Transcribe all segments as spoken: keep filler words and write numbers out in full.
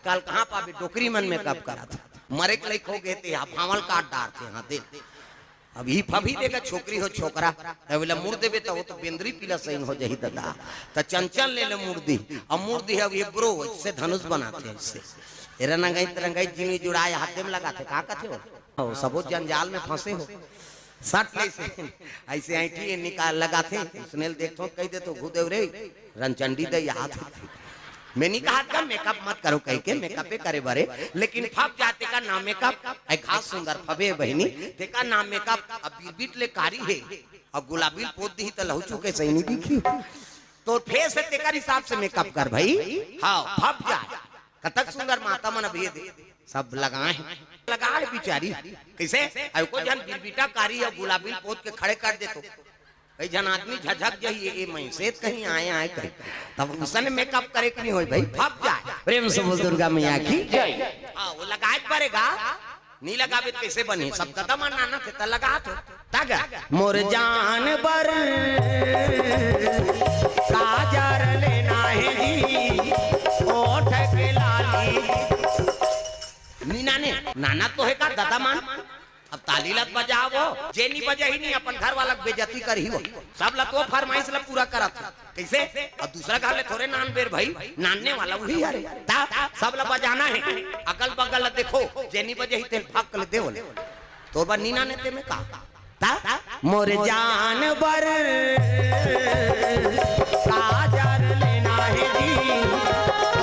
आजकल कहाँ पाबे, डोकरी मन मेकअप करत हे। मरे के लइक हो गे ते, हा भांवल काट डारथे, हा दे। अब ही फबही देगा, छोकरी हो छोकरा, तब ओला मुड़ देबे, त वो तो बेंदरी पीला सैन हो जाही ददा। त चंचल ले ले मुड़ दी, अब मुड़ दी, अब ये ब्रो, इससे धनुष बनाथे, इससे। ए रंगाई त रंगाई जिनी जुड़ाए हाथे में लगाथे, का कथे हो? हो, सबो जंजाल में फंसे हो। सट ले से, ऐसे ऐंठी निकाल लगाथे, उसने ल देखथो, कहि देथो, "गुदेव रे, रनचंडी दे हाथ।" मैं नहीं कहा था मेकअप मत करो कहि के, मेकअपे करे बरे, लेकिन फब जाथे का ना मेकअप, ऐ खास सुंदर फबे बहिनी, तेका ना मेकअप, अब बिरबिट ले कारी हे, अब गुलाबी ल पोत दिही त लहू चुके सही नहीं दिखी। तो फेस हे तेकर हिसाब से मेकअप कर भाई, हाँ, फब जाए। कतक सुंदर माता मन अभी दे, सब लगाए हे, लगाए हे बिचारी। कइसे? अउ को झन बिरबिटा कारी अउ गुलाबी पोत के खड़े कर देथो, कई झन आदमी झझक जही, ए, ए, मैं से कहीं आए, आए कहीं। तब उसने मेकअप करे के नहीं होई भाई, फब जाए। प्रेम से बोल दुर्गा मैया की जय। हाँ, वो लगाए पड़ेगा, नहीं लगाबे त कइसे बनी? सब कदम नाना थे, त लगात हो। तग मोर जान बर काजर लेना हे जी, ओठ के लाली। नी नाने, नाना तो हे का ददा मन? अब ताली ला बजावो, जे नी बजही नी, अपन घर वाला के बेइज्जती करही वो। सब ला तो फरमाइश ला पूरा करत हे। कइसे? अब दूसरा घर ले थोरे नान बेर भाई, नानने वाला वही हरे। ता, सब ला बजाना हे। अगल बगल ला देखो, जे नी बजही तेल फाक ले देवो ले। तोर बर नी नाने ते में का? ता, मोर जान बर काजर लेना हे जी,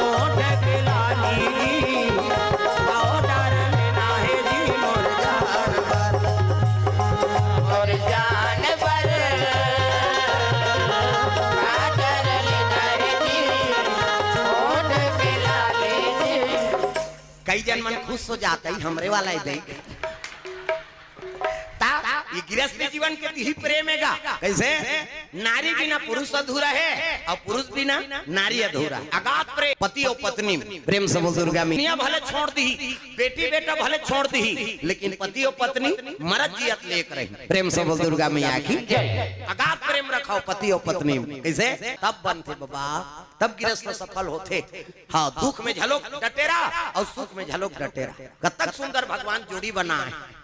ओठ के लाली जी, पाउडर लेना हे जी, मोर जान बर। मोर जान बर काजर लेना हे जी, ओठ के लाली जी। कई जन मन खुश हो जात हे, हमरे वाला हे देख। ता, ये गृहस्थ जीवन के ही प्रेम हे गा। कइसे? नारी बिना पुरुष अधूरा हे अउ पुरुष बिना नारी अधूरा हे। अगाध प्रेम पति अउ पत्नी में। प्रेम से बोल दुर्गा मैया। दुनिया भले छोड़ दिही, बेटी बेटा भले छोड़ दिही, लेकिन पति अउ पत्नी मरत जियत ले एक रही। प्रेम से बोल दुर्गा मैया की जय। अगाध प्रेम रखव पति अउ पत्नी में। कइसे? तब बनथे बाबा, तब गृहस्थ सफल होथे। हाँ, दुख में झलोक डटे रहा अउ सुख में झलोक डटे रहा। कतक सुंदर भगवान जोड़ी बनाए हे।